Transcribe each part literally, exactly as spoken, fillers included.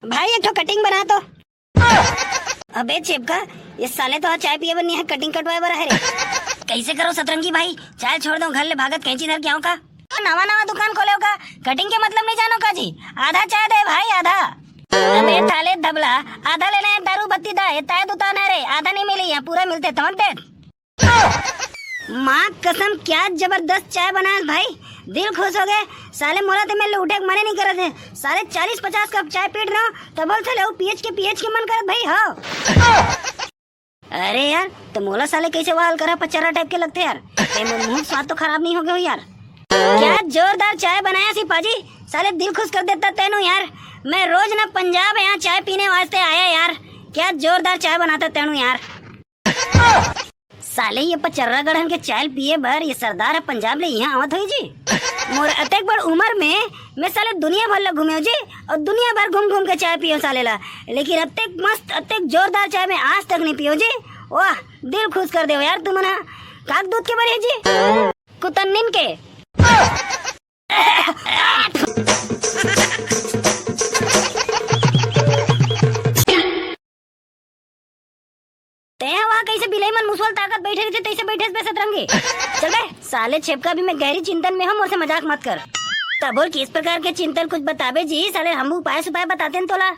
भाई, एक ठो कटिंग बना तो। अबे छेपका, ये साले तो आज चाय पिए बर नहीं है, कटिंग कटवाए बर है रे। कैसे करो सतरंगी भाई, चाय छोड़ दो, घर ले भागत कैंची धर के आऊं का? नवा नवा दुकान खोले हो का? कटिंग के मतलब नहीं जानो का जी? आधा चाय दे भाई, आधा। अबे थाले धबला, आधा लेना है दारू बत्ती दा, ये ताय दुकान है रे, आधा नहीं मिली है, पूरा मिलते तमन दे। माँ कसम, क्या जबरदस्त चाय बनाए भाई, दिल खुश हो गए। साले मोला ते में उठे के मने नहीं करत है। साले चालीस पचास कप चाय पीट रहा हूँ, तब बोल साले वो पीएच के पीएच के मन करत भाई हो। अरे यार, तो मोला साले कैसे वाल करा पचर्रा टाइप के लगते यार। ते मो-, मुंह स्वाद तो खराब नहीं हो गया हो यार। क्या जोरदार चाय बनाया सी पाजी, साले दिल खुश कर देता तेनू यार। मैं रोज ना पंजाब यहाँ चाय पीने वास्ते आया यार। क्या जोरदार चाय बनाता तेनू यार। साले ये पचर्रा गढ़न के चाय पिए बर ये सरदार ह पंजाब ले यहाँ आवत होई जी। मोर अतेक बड़ उम्र में मैं साले दुनिया भर ल घूमे जी, और दुनिया भर घूम घूम के चाय पियो साले ला, लेकिन अतेक मस्त, अतेक जोरदार चाय मैं आज तक नहीं पियो जी। वाह, दिल खुश कर देव यार तुमन ह। काक दूध के बने जी, कुतन्निन के। तें ह वहाँ कैसे बिलाई मन मुसवा ल ताकत बैठे रहिथे, तैसे बैठे बे सतरंगी। चल बे, साले छेपका, भी मैं गहरी चिंतन में हूँ, मोर से मजाक मत कर। तब बोल, किस प्रकार के चिंतन, कुछ बताबे जी, साले हम उपाय सुपाय बताते हैं तोला।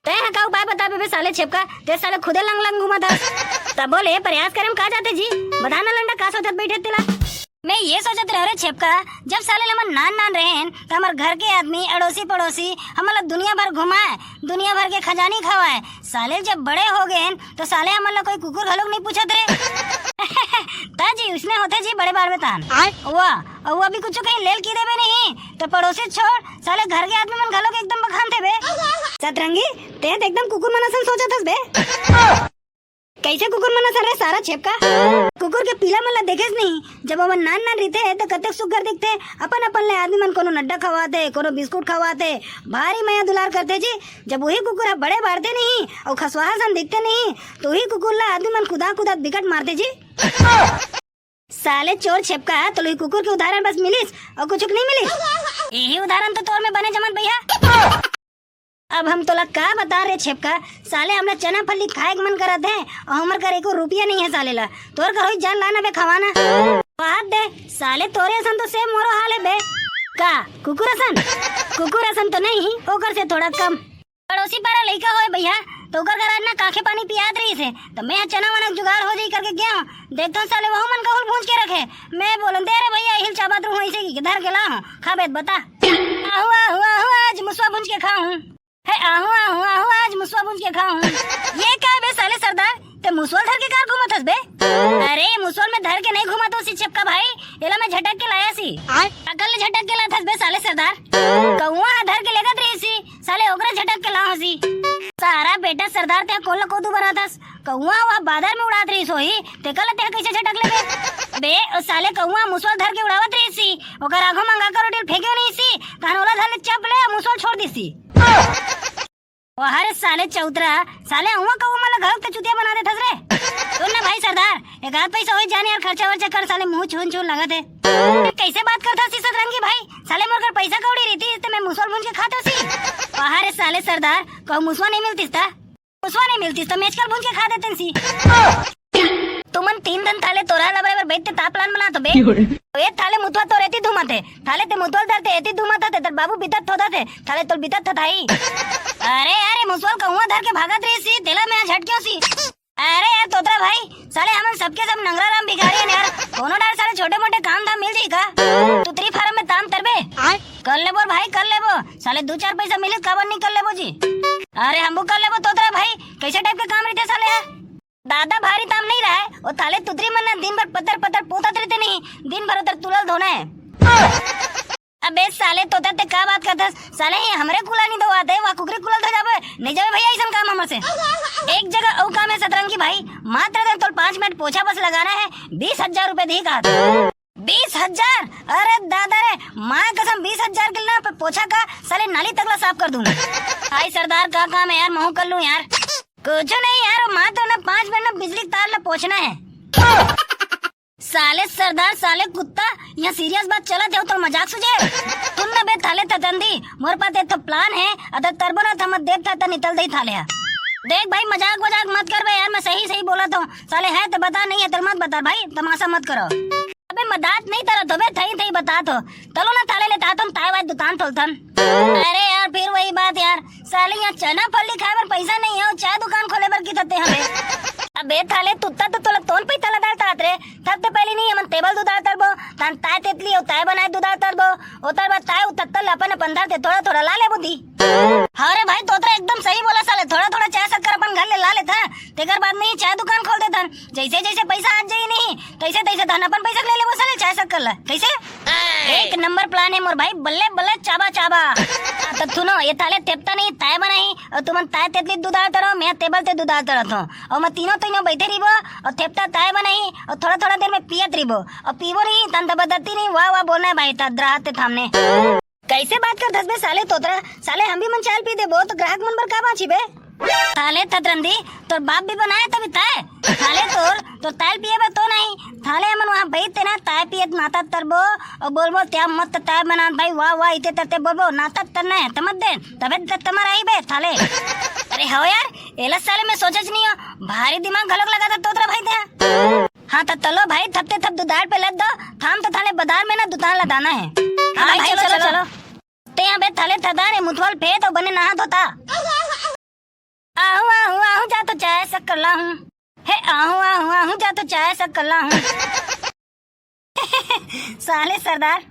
तें ह का उपाय बताबे बे साले छेपका, ते साले खुदे लंग लंग घूमत हस। तब बोल, ए प्रयास करे म का जाथे जी, बता ना लंडा का सोचत बैठे तेला। मैं ये सोचत रहो रे छेपका, जब साले हमन नान नान रहेन, त हमर घर के आदमी, अड़ोसी पड़ोसी हमन ला दुनिया भर घुमाए, दुनिया भर के खजानी खवाए। साले जब बड़े हो गए, तो साले हमन ला कोई कुकुर घलोक नहीं पूछत रे। ता जी, उसने होते जी बड़े बार में तान। आय। वाह, और वो अभी कुछ कहीं लेल की देवे नहीं, तो पड़ोसी छोड़, साले घर के आदमी मन घलोक एकदम बखान थे बे। सतरंगी, ते तो एकदम कुकुर मन असन सोचत हस बे। कैसे कुकुर मन असन रे सारा छेपका? कुकुर के पीला मन ला देखेस नहीं, जब ओमन नान नान रहिथे त कतेक सुग्घर दिखथे। अपन अपन ले आदमी मन कोनो नड्डा खवाथे, कोनो बिस्कुट खवाथे, भारी मया दुलार करथे जी। जब वही कुकुर ह बड़े बाढ़थे नहीं अउ खसवाहा सन दिखथे नहीं, तो वही कुकुर ला आदमी मन कुदा कुदा बिकट मारथे जी। साले चोर छेपका, तो लोही कुकुर के उदाहरण बस मिलिस अउ कुछ नहीं मिलिस। यही उदाहरण तो तोर में बने जमत भैया। अब हम तोला का बता रे छेपका, साले हमला चना फल्ली खाए के मन करत हे अउ हमर कर एको रुपया नहीं है साले ला। तोर कर होई, जा ला ना बे, खवा ना। बात दे साले, तोरे असन तो सेम मोरो हाल है बे। का कुकुर असन? कुकुर असन तो नहीं, ओकर से थोड़ा कम। पड़ोसी पारा लइका होय भैया, तो ओकर घर आज ना काखे पानी पियात रहिस हे, तो मैं ह चना वना के जुगाड़ हो जाई करके गया हूँ। देखता हूँ साले वहू मन कहूँ भूंज के रखे। मैं बोलन, दे रे भैया, हिल चाबत रहूँ, ऐसे की धर के ला हूँ, खाबे त बता। आहू, आहू, आहू, आज मुसवा भूंज के खाऊं। हे आहू, आहू, आहू, आज मुसवा भूंज के खाऊं। ये का बे साले सरदार, ते मुसवा ल धर के कार घूमत हस बे? अरे, मुसवा ल मैं धर के नहीं घूमत हूँ सी छेपका भाई, एला मैं झटक के लाया सी। आय? अकल ले झटक के लात हस बे साले सरदार। कौआ ह धर के लेगत रही सी, साले ओकरा झटक के लाहूं सी। सारा बेटा सरदार, ते कोन ल कोदू बनात हस? कौआ ह बादर में उड़ात रही सोही, तेकर ल ते कैसे झटक लेबे? बे, ओ साले कौआ ह मुसवा ल धर के उड़ावत रही सी, ओकर आघू मंगा कर रोटी ल फेंक्यो नहीं सी, तहन ओला धर ले चप ले, मुसवा ल छोड़ दी सी। वाह रे साले चौतरा, साले अउवा कौवा मन ल घलोक त चुतिया बना देथस रे। सुन ना भाई सरदार, एक आध पैसा होई जाने यार, खर्चा वर्चा कर, साले मुंह छून छून लगत हे। कैसे बात करत हस सी सतरंगी भाई? साले मोर कर पैसा कौड़ी रहितिस त मैं मुसवा ल भूंज के खात होसी। वाह रे साले सरदार, कहूं मुसवा नहीं मिलतिस त? मुसवा नहीं मिलतिस त मेचका ल भूंज के खा देतेन सी। तुमन तीन दिन थाले तोरा लबाय बर बैठते ताप लान बना तो बे। ए थाले मुतवा तोर एती धुमत हे, थाले ते मुतवा ल धरते एती धुमत हे, तेर बाबू बितत थोदत हे, थाले तोल बितत थथाई। अरे यार, ए मुसवा ल कौवा धर के भागत रही सी, तेला मैं झटक्यो सी। अरे यार तोतरा भाई, साले हमन सबके सब नंगरा राम भिखारी हन यार, कोनो डार साले छोटे मोटे काम धाम मिल जाई का? तुतरी फार्म में ताम तरबे? आय? कर लेबो भाई, कर लेबो, साले दू चार पैसा मिलिस, काबर नहीं कर लेबो जी? अरे हमू कर लेबो तोतरा भाई, कैसे टाइप के काम रहिथे साले ह? दादा भारी ताम नहीं रहय, ओ थाले तुतरी मन ना दिन भर पतर पतर पोतत रहिथे नहीं, दिन भर ओतर तुलल धोना हे। अबे साले तोता ते का बात करथस? साले ये हमरे कुला नहीं धोवाथे, वा कुकरी कुला धो जाबे, नहीं जाबे भैया अइसन काम हमर से। एक जगह अउ काम हे सतरंगी भाई, मात्र दे तोल पाँच मिनट पोछा बस लगाना हे, बीस हजार रुपए दिही कहा था। बीस हजार? अरे दादा रे, माँ कसम बीस हजार के ना पे पोछा का साले नाली तक ला साफ कर दूंगा। आई सरदार का काम हे यार, महू कर लूं यार। कुछ नहीं यार, मात्र ना पाँच मिनट में बिजली के तार ला पोछना हे। साले सरदार, साले कुत्ता, यहाँ सीरियस बात चलत हे, तोर मजाक सूझे? तू ना बे थाले थतरंदी, मोर पास एक ठो plan हे, अगर तरबो ना त हमर देवता त निकल दई थाले हा। देख भाई, मजाक वजाक मत कर बे यार, मैं सही सही बोलत हूँ। साले हे त बता, नहीं हे त मत बता भाई, तमाशा मत करो। अबे मजाक नहीं तरत हो बे, थई थई बतात हो। चलो ना थाले ले तात हम ताय वाय दुकान थोलथन। अरे यार, फिर वही बात यार, साले यहाँ चना फली खाए बर पैसा नहीं हे, चाय दुकान खोले बर की थते हमें। अबे थाले तुत्ता तो तोला तोन पैसा लगा तात रे। सबसे पहले नहीं हमन टेबल दुदार तरबो, तन ताय तेतली अउ ताय बनाए दुदार तरबो, ओतर बाद ताय उतत्तल अपन अपन धर दे, थोड़ा थोड़ा ला ले बुद्धि। हाँ रे भाई, तोतरा एकदम सही बोला साले, थोड़ा थोड़ा चाय शक्कर अपन घर ले ला लेता, तेकर बाद में ही चाय दुकान खोल देता। जैसे जैसे पैसा आ जाई नहीं, तैसे तैसे धन अपन पैसा ले लेबो साले चाय शक्कर ला। कैसे? एक नंबर plan हे मोर भाई, बल्ले बल्ले चाबा चाबा। तो सुनो, ये थाले तेपता नहीं, ताय बनाही, अउ तुमन ताय तेतली दुदार तरो, मैं टेबल ते दुदार तरत हूँ। अउ मैं तीनों तीनों बैठे रहिबो, अउ थेपटा ताय बनाही, अउ थोड़ा थोड़ा देर में पियत रहिबो, अउ पीबो नहीं, तन दबदती नहीं, वाह वाह बोलना हे भाई, ता द्राहत ते थामने। कैसे बात करथस बे साले तोतरा? साले हम भी मन चाय पी देबो, तो ग्राहक मन बर का बाँची बे? साले थतरंदी, तोर बाप भी बनाए तभी ताय। साले तोर, तोर ताय पिए बर तो नहीं। साले हमन वहाँ बैठ ते ना, ताय पियत नाता तरबो, अउ बोलबो, "त्या मस्त ताय बनात भाई, वाह वाह," इते तरते बोलबो, नाता तरना हे, तमत दे, तबे त तमर आई बे, थाले। अरे हो यार, एला साले मैं सोचेच नहीं हो, भारी दिमाग घलोक लगा था तोतरा भाई ते। हाँ त चलो भाई, थपते थप दुदार पे लद दो, थाम तो थाले बदार में ना दुतान लदाना हे। हाँ हाँ भाई, भाई, चलो, चलो, चलो। चलो। ते अबे थाले थदार हे, मुथवल फेत अउ बने नहा धोता। आहू, आहू, आहू, जा तो चाय शक्कर लाहूं। हे आहू, आहू, आहू, जा तो चाय शक्कर लाहूं। साले सरदार।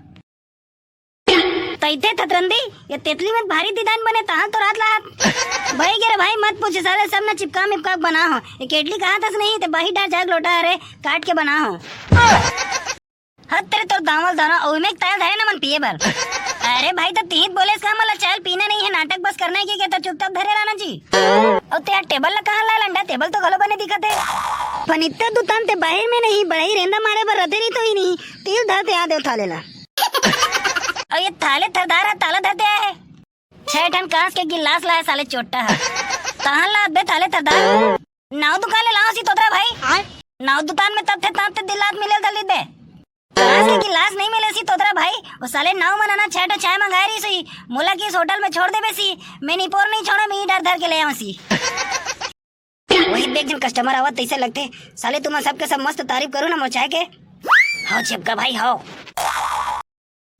तैथे थतरंदी, ये तेतली में भारी दीदान बने, तहां तो रात लाहत। भाई गे रे भाई, मत पूछ, साले सब ना चिपका मिपका के बना हो। ये केटली कहा तस नहीं, ते बाही डार जाग लोटा, अरे काट के बना हो। हत तेरे तोर दावल दाना, अउ में तायल धरे ना मन पिए बर। अरे भाई, तो तीत बोले इसका मतलब चायल पीना नहीं है, नाटक बस करना है कि क्या? तो चुपचाप धरे रहना जी। अउ ते यार टेबल ला कहाँ लाए लंडा? टेबल तो घलो बने दिखत है। पण इतना दुतान ते बाहर में नहीं, बड़ाई रेंदा मारे बर रथे नहीं तो ही नहीं। तिल धर ते आ दे थाले ला। अउ ये थाले थरदार है, ताला धर दे आए है। छह ठन कांस के गिलास लाए साले चोट्टा है। तहां ला बे थाले थरदार। नाव दुकान ले लाओ सी तोतरा भाई। आय? नाव दुकान में तब थे ताप ते दिलात मिले दलित बे। कांस के गिलास नहीं मिले सी तोतरा भाई। वो साले नाव मनाना छह ठो चाय मंगाए रही सी। मोला किस होटल में छोड़ देबे सी। मैं निपोर नहीं छोड़ा, मैं ही डर धर के ले आऊं सी। वही देख जिन कस्टमर आवत तैसे लगते। साले तुम सबके सब मस्त तारीफ करो ना मोर चाय के। हाओ चिपका भाई, हाओ।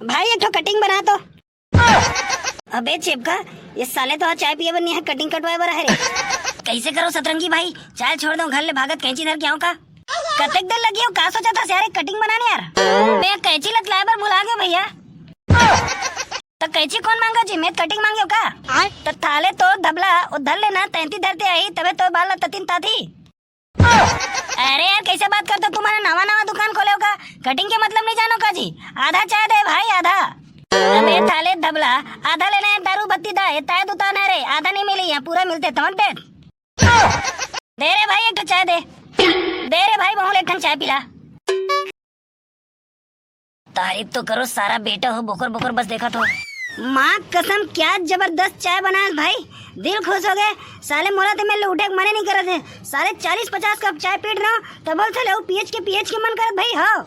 भाई, एक ठो कटिंग बना तो। अबे चिपका, ये साले तो आज चाय पिए बर नहीं है, कटिंग कटवाए बर है रे। कैसे करो सतरंगी भाई, चाय छोड़ दो, घर ले भागत कैंची धर के आऊं का? कतेक देर लगी हो, का सोचा था सारे कटिंग बनाने यार? मैं कैंची लत लाए बर भुला गया भैया। तो कैंची कौन मांगा जी, मैं कटिंग मांगे हो का? आय? तो थाले तो धबला, वो धर लेना, तैंती धरते आई, तबे तो बाल ततिन ताथी। अरे यार, कैसे बात करते हो? तुम्हारा नवा नवा दुकान खोले हो का? कटिंग के मतलब नहीं जानो का जी? आधा चाय दे भाई, आधा। अबे थाले धबला, आधा लेना है दारू बत्ती दा, ये ताय दुकान है रे, आधा नहीं मिली है, पूरा मिलते तमन दे। दे रे भाई, एक ठो चाय दे। दे रे भाई, बहुल एक ठन चाय पिला। तारीफ तो करो सारा बेटा हो, बोकर बोकर बस देखा तो। माँ कसम, क्या जबरदस्त चाय बनाए भाई, दिल खुश हो गए। साले मोला तो मैं उठे के मने नहीं करत है। साले चालीस पचास कप चाय पीट रहा हूँ, तब बोल साले वो पियच के पियच के मन करत भाई हो।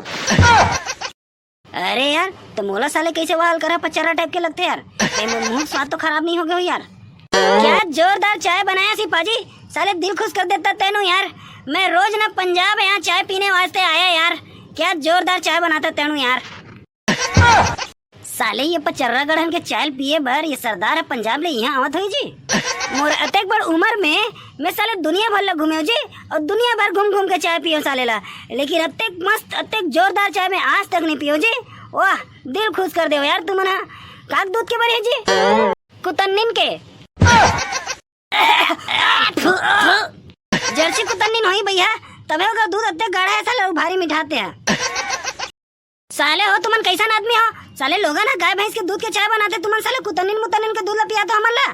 अरे यार, तो मोला साले कैसे वाल करा पचर्रा टाइप के लगते यार। ए, मु-, मुंह स्वाद तो खराब नहीं हो गया हो यार। क्या जोरदार चाय बनाया सी पाजी, साले दिल खुश कर देता तेनू यार। मैं रोज ना पंजाब यहाँ चाय पीने वास्ते आया यार। क्या जोरदार चाय बनाता तेनू यार। साले ये पचर्रा गढ़न के चाय पिए बर ये सरदार ह पंजाब ले यहाँ आवत होई जी। मोर अतेक बड़ उम्र में मैं साले दुनिया भर ला घूमे जी, और दुनिया भर घूम घूम के चाय पियो साले ला, लेकिन अतेक मस्त, अतेक जोरदार चाय मैं आज तक नहीं पियो जी। वाह, दिल खुश कर दे यार तुमन हा। काक दूध के बने जी? कुतन्निन के। जर्सी कुतन्निन होई भैया, तबे ओकर दूध अतेक गाढ़ा है साले, वो भारी मिठाते हैं। साले हो तुमन कैसन आदमी हो? साले लोगन ह गाय भैंस के दूध के चाय बनाते, तुमन साले कुतनिन मुतनिन के दूध ला पियाते हो हमन ला।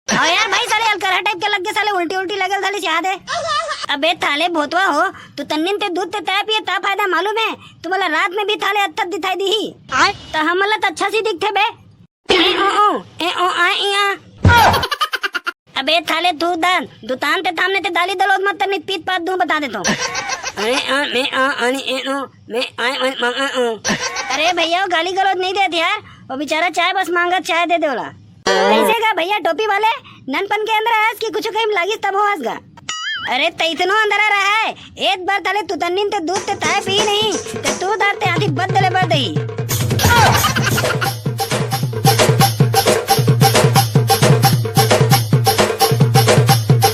हाँ यार भाई, साले अलकरहा टाइप के लग गए, साले उल्टी उल्टी लगल साले चाह दे। अबे थाले भोतवा हो, तू तन्निन ते दूध ते ताय पिए ता फायदा मालूम है? तुम्हारा रात में भी थाले अत्थत दिखाई दी ही। आय? तो हमन ला तो अच्छा सी दिखते बे। ए ओ ओ, ए ओ आ ई आ। अबे थाले तू दान, दुतान ते थामने ते दाली दलोद मत तरनी, पीत पात दूं बता दे तो। अरे आ, मैं आ, आनी ए ओ, मैं आए, आए, मा, आ, ओ। अरे भैया, वो गाली गलौज नहीं देते यार, वो बेचारा चाय बस मांगत, चाय दे दे ओला। कैसे गा भैया टोपी वाले, ननपन के अंदर आस कि कुछ कहीं लागिस तब होस गा? अरे तैतनो अंदर रहा है, एक बार ताले तुतन्निन ते दूध ते ताय पी नहीं, ते तू दार ते आधी बद दले बद ही।